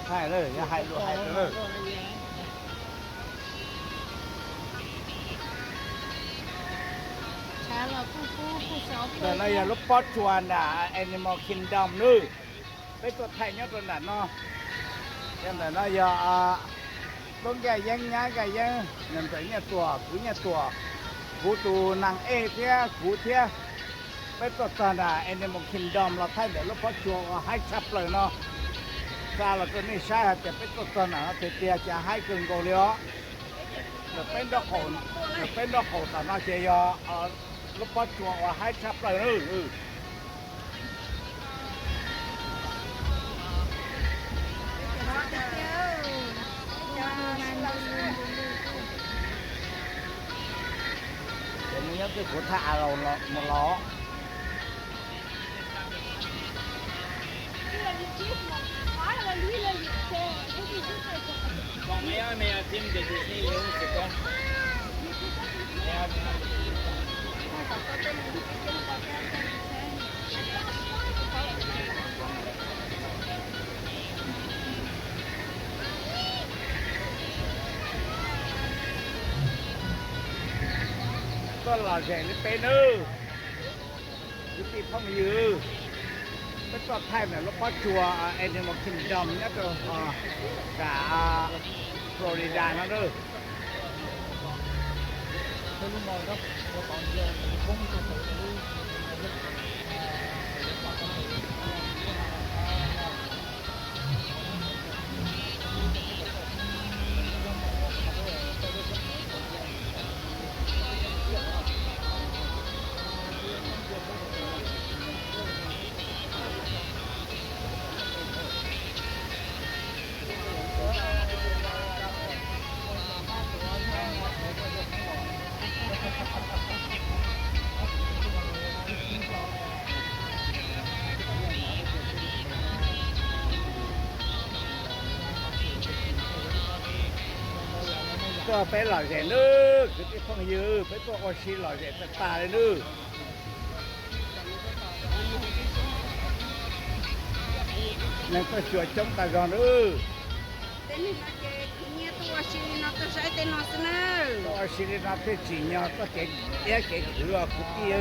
Hais lawm, yog hais lus hais lawm. Ntawm no yog lub pob tsuas nram Animal Kingdom nawb. Peb tuaj thaij nyob rau nram no. Yog ntawm no yog Tub Nkaj Yeeb, Nyab Nkaj Yeeb, Nyiaj Ntxawm Nyiaj Tuam, kuv Nyiaj Tuam, kuv tus nas ej thiab kuv thiab. Peb tuaj txog nram Animal Kingdom los thaij ntawm lub pob tsuas uas haib tshaj plaws no. Xa los rau nej saib hais tias peb tuaj txog nram no tiag tiag ces haib kawg nkaus li os. Ntawm peb nraub qaum, ntawm peb nraub qaum tom no ces yog lub pob tsuas uas haib tshaj plaws na. Ces mus nyob twj kuv thaj a mus los. Tuaj lom zem li peb nawb, kwv tij phooj ywg. Peb tuaj thaij ntawm lub pob tsuas Animal Kingdom nyob rau nram Florida no nawb. Tuaj peb lom zem nawb kwv tij phooj ywg, peb tuaj ua si lom zem tag tag li nawb. Neeg tuaj xyuas coob tag zog nawb. Tuaj ua si li no thiaj tsim nyog txoj kev iab kev khwv os kwv tij.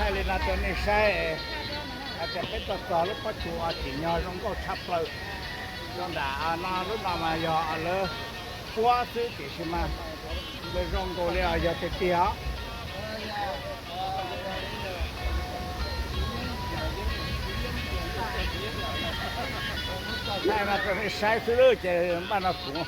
Thaij li no rau nej saib, hais tias peb tuaj txog lub pob tsuas tsim nyog zoo nkauj tshaj plaws. Zoo nram no lub no mas yog lawv puab xwb tiam sis mas zoo nkaus li os, yog tiag tiag os. Thaij no rau nej saib xwb lawm ces npaj no kuv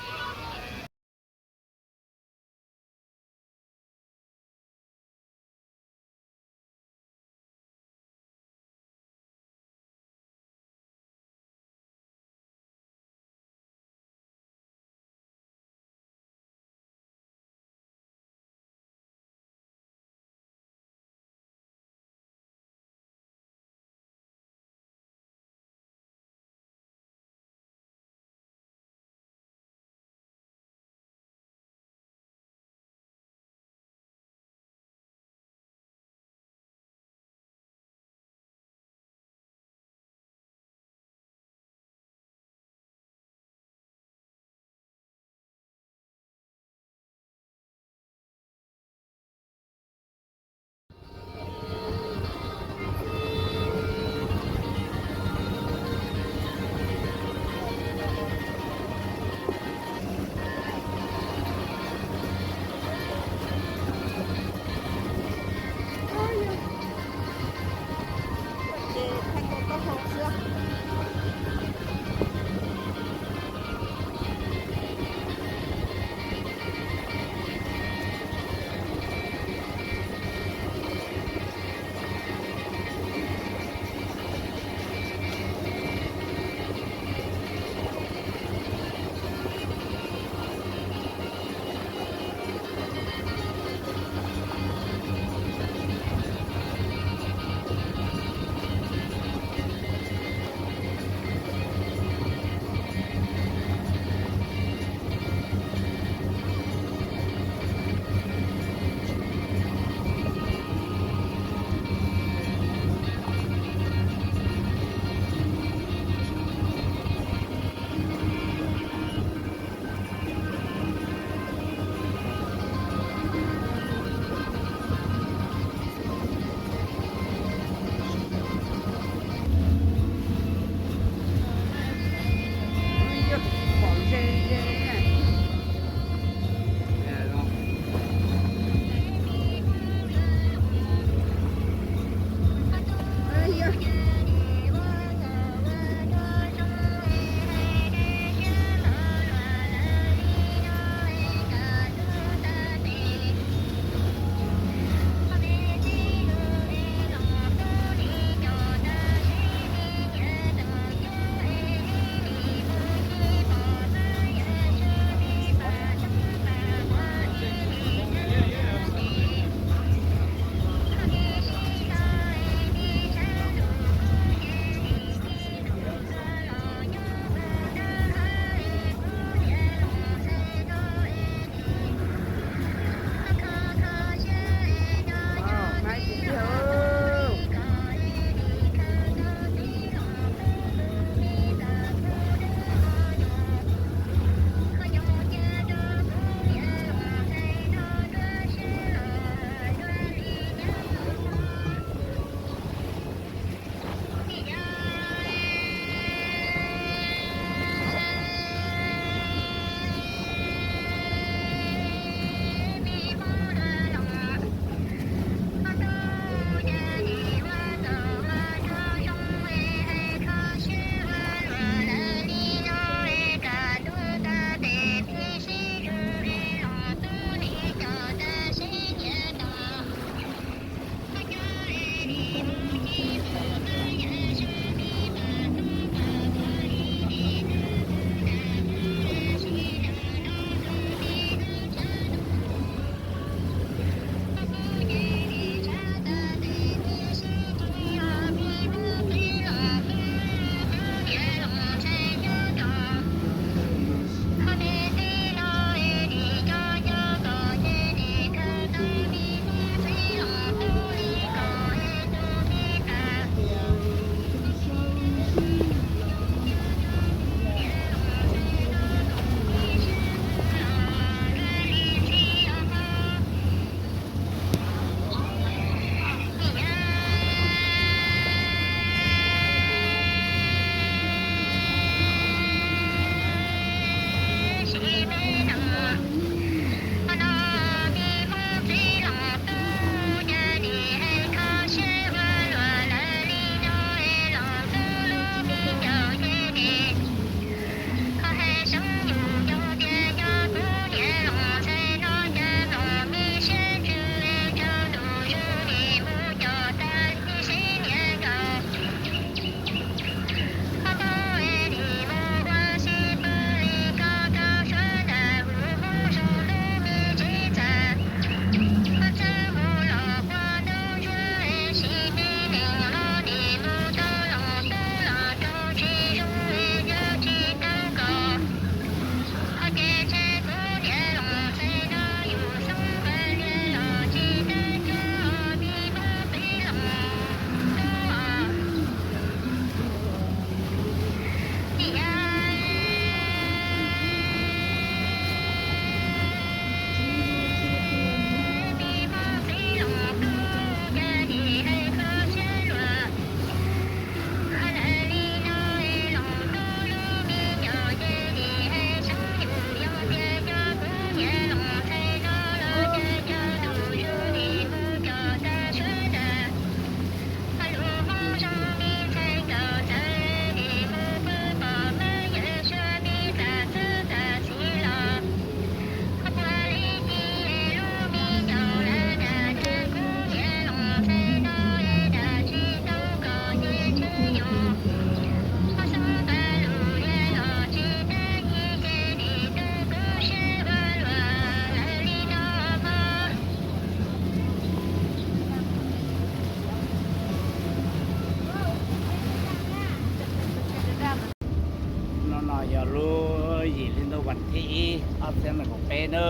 Peb na,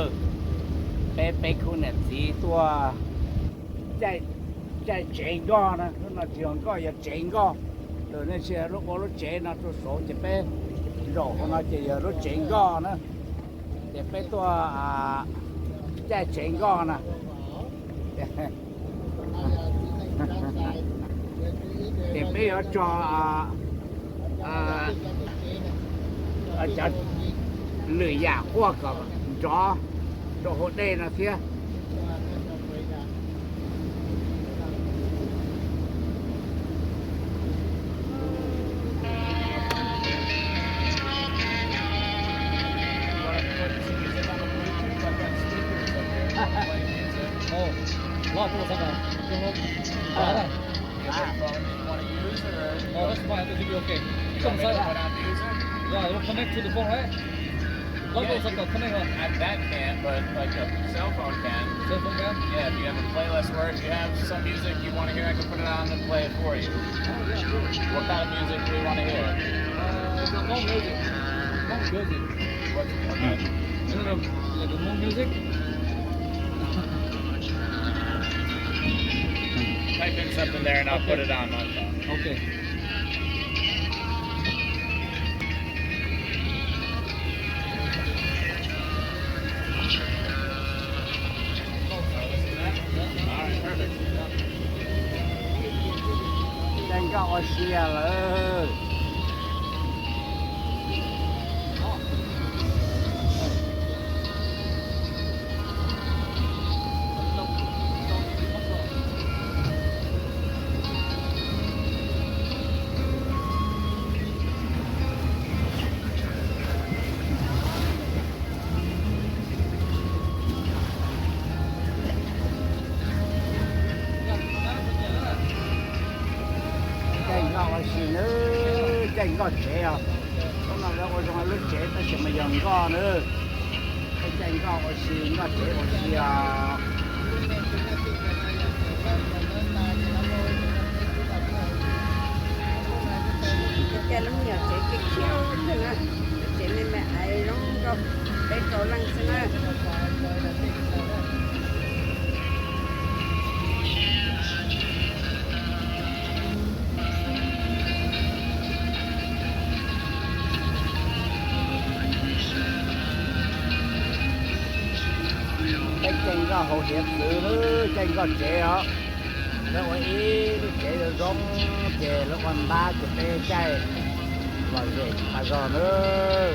peb peb khub niam txiv tuaj caij tsev nkoj na, hnub no tsis yog nkoj, yog tsev nkoj. Lwm nej sis lub ua lub tsev no rau saud ces peb zaum hauv no ces yog lub tsev nkoj na. Ces peb tuaj caij tsev nkoj na. Ces peb yuav tso cov lwm yam quaj kom nrov rau hauv dej no thiab. Your phone you want to use, or you want me to put on the music? Yeah, it will connect to the phone, right? Log on, yeah, you can connect on. I, that can, but like a cell phone can. Cell phone can? Yeah, if you have a playlist, or if you have some music you want to hear, I can put it on and play it for you. Oh, yeah, sure. What kind of music do you want to hear? Uh, the Hmong music. Hmong music. What's, okay. You know, like the Hmong music? Type in something there and I'll put it on my phone. Okay. Caij nkoj ua si lawm. Caij nkoj ua si nawb, caij nkoj tsev os. Hnub no lawv ua zoo lub tsev tab sis mas yog nkoj nawb. Peb caij nkoj ua si, nkoj tsev ua si os. Caij lub me nyuam tsev khiav khiav xwb na, tsev me me ais zoo nkauj, peb rau leej xwb na. Peb caij nkoj hauv hiav txwv, caij nkoj tsev os. Lawv ua ib lub tsev zoo zoo, ces lawv ua ntab ces peb caij lom zem tas zog nawb.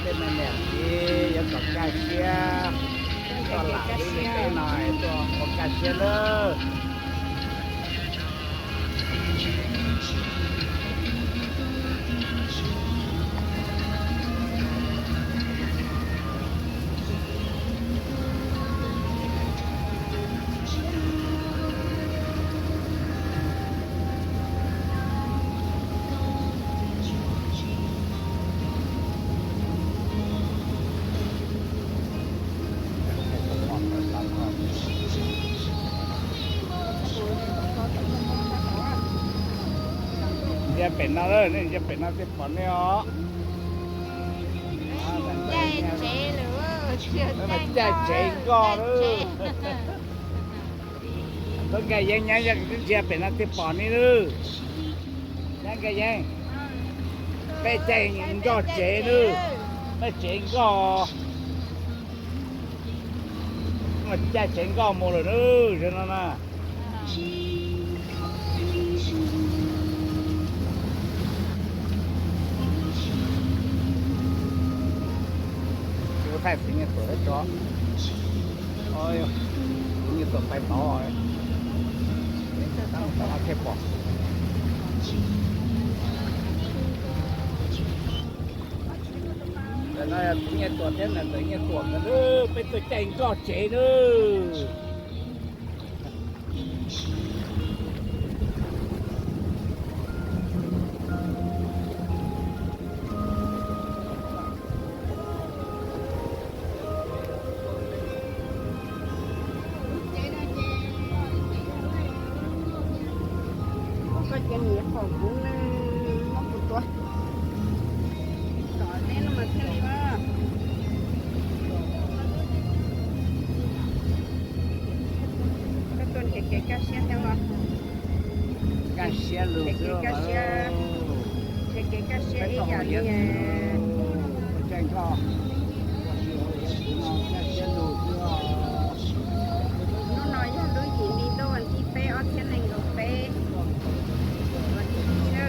Tej me niam txiv yuav kom kaj siab, tuaj lam li peb no tuaj ua kaj siab nawb. Ntsia pem no, nej ntsia pem no thiaj pom nej os. Caij tsev nkoj lawm. Tub Nkaj Yeeb, nyab, yog twb ntsia pem no thiaj pom nej lawm. Nyab Nkaj Yeeb, peb caij nkoj tsev nawb, peb tsev nkoj, caij tsev nkoj mus lawm nawb, zaum no na. Thaij txiv Nyiaj Tuam lawv tso. Txiv Nyiaj Tuam pais tod, tab tom no thiaj pom. Ntawm no yog txiv Nyiaj Tuam thiab ntawm txiv Nyiaj Tuam nkawd nawb, peb tuaj caij nkoj tsev nawb. Koj ces mus qhov kuv ne, muab kuv tua. Tom teb no mas thiaj li mas. Kev kaj siab thiab los, kev kaj siab, kev kaj siab ib yam li hnub no yog lub yim hli ntuj vas thib peb ob txhiab nees nkaum peb, vas thib ib na.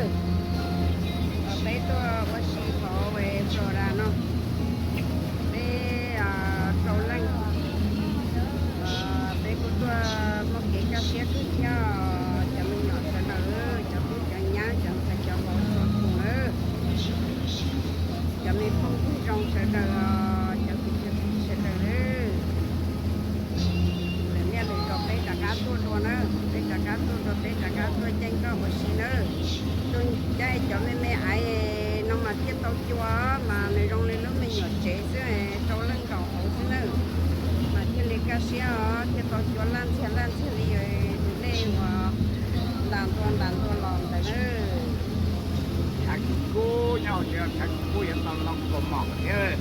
Peb tuaj ua si hauv Florida no, peb rau leej, peb kuj tuaj muaj kev kaj siab kawg thiab. Cov me nyuam sawv daws, cov tub cov nyab, cov ntxhais cov vauv txhua tus na, cov me phooj ywg zoo sawv daws, cov kwv cov tij sawv daws na, lwm niaj lwm zaus peb rov qab tuaj dua na, peb rov qab tuaj dua, peb rov qab tuaj caij nkoj ua si na. Tus caij cov me me aiv no mas thiaj tau cua, mas nws zoo li lub me nyuam tsev xwb, rau leej nkaus hauv xwb na, mas thiaj li kaj siab os, thiaj tau cua laj ntxiag laj ntxiag li tus dej uas ntas ntua ntas ntua los ntawd na. Tshav kub kub nyob hauv tsev, tshav kub kub yuav tau loo kaus mom thiab.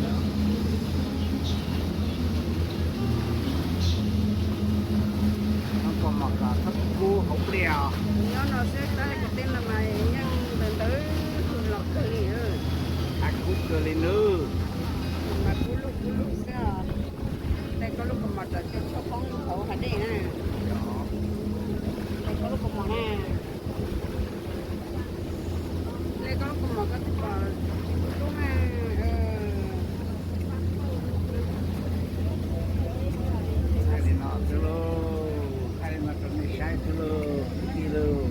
Loo kaus mom kom txhob kub hauv pliaj os. Nyob no xwb tab kwv tij no mas yeej ntawd ntawd los kawg li. Tshav kub kawg li nawb. Mas kub lug kub lug xwb os. Hle koj lub kaus mom kom tshob poob hauv hav dej na. Hle koj lub kaus mom na. Hle koj lub kaus mom koj thiaj pom tsis kub lug na. Thaij li no xwb lauj, thaij li no rau nej saib xwb lauj kwv tij lauj.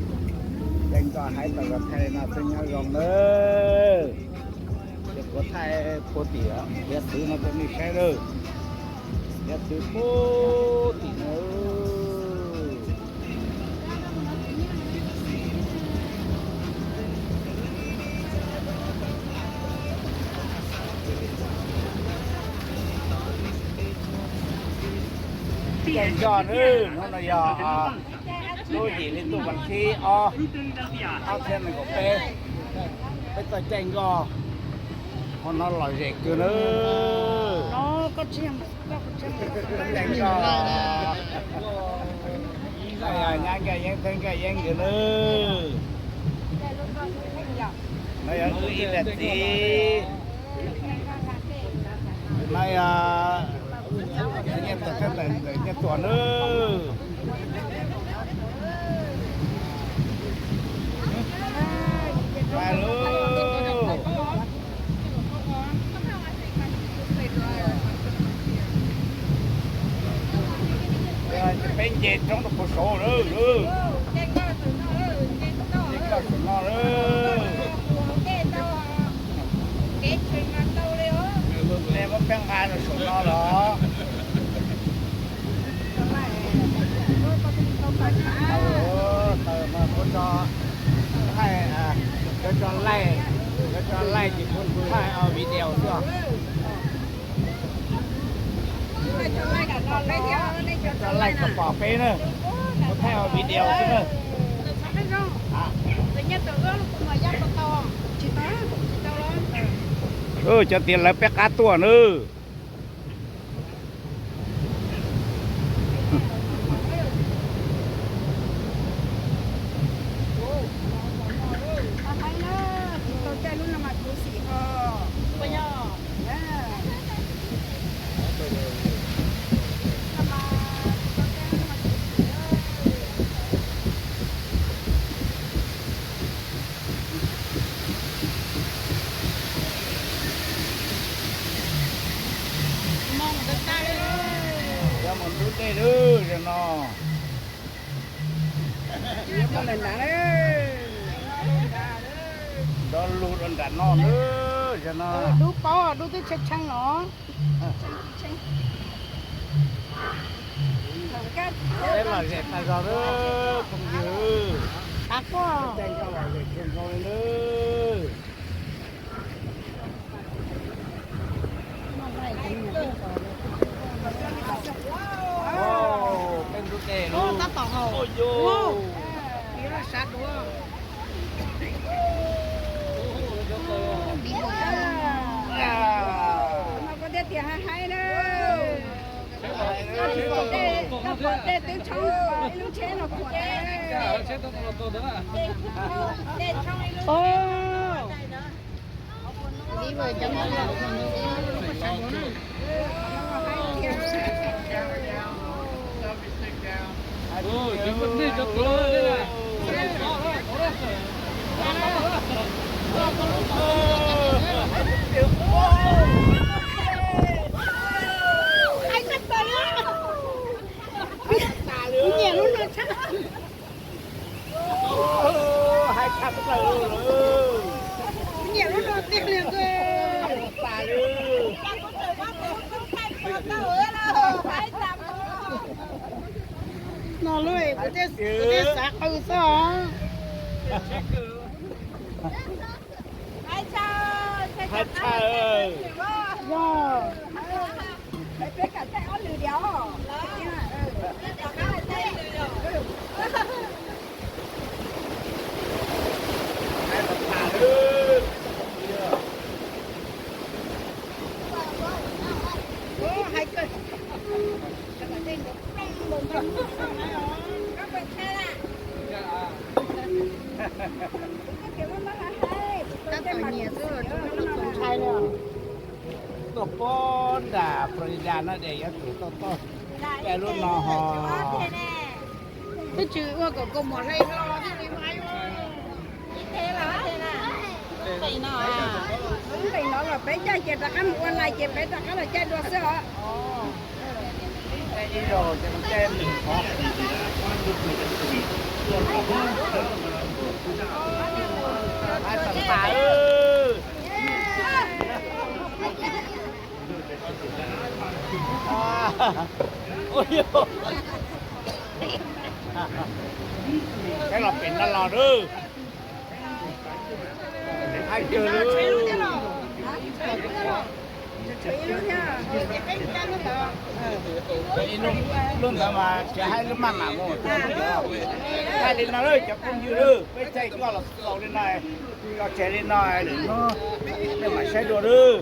Caij nkoj haib tau los thaij li no xwb nyob zoo nawb. Ces kuv thaij puag tim hiav txwv no rau nej saib lawm. Hiav txwv puag tim no. Caij nkoj nawb, hnub no yog lub yim hli ntuj vas thib ob, ob txhiab nees nkaum peb, peb txoj caij nkoj. Qhov no lom zem kawg nawb. Caij nkoj, no yog nyab Nkaj Yeeb thiab Nkaj Yeeb nkawd nawb. No yog wb ib niam txiv. No yog Nyiaj Tuam thiab ntawm Nyiaj Tuam nawb. Pais lauj. Ces peb nce roob rau puag saud lawm. Nce nkoj saum no lawm. Nej muab peb nqa rau saum no los. Taws mas kuv tso, thaij, yuav tso laij, yuav tso laij ces kuv thaij video xwb. Tso laij kom pom peb na, kuv thaij video xwb na. Cov tias lawv peb qab tuaj nawb. Cov mus ntub dej lawm zaum no. Nrov lug rau nram no lawm zaum no. Dub paub dub twb tshee tshee los. Peb lom zem tag zog lawm phooj ywg. Caij nkoj lom zem kawg nkaus li lawm. Peb ntub dej lawm. Mas kuv thiaj tias haib haib na. Tej tshoob ib lub tsheb no kuv ces. Nyiam lub no tshaj. Hais tshaj plaws. Nyiam lub no tiag li. No lub kuv thiaj xav qw xwb os. Hais tshaj. Yog. Tab tom nyiam xwb los tsis muaj leej twg ntshai li. Tuaj poob nram Florida no ces yuav tsum tau toj caij lub no ho. Twb tsis ua kom kaus mom hle hlo thiaj li maib. Nqis no los peb caij ces rov qab mus ua nais ces peb rov qab los caij dua xwb os. Saib los pem no los lawm. Hais tiag li. Lub ntawd mas tsis haib lub maj mam mus. Hais li no lawm cov phooj ywg, peb caij coj los xaus li no, tso tseg li no lwm hnub nej mam saib dua lawm.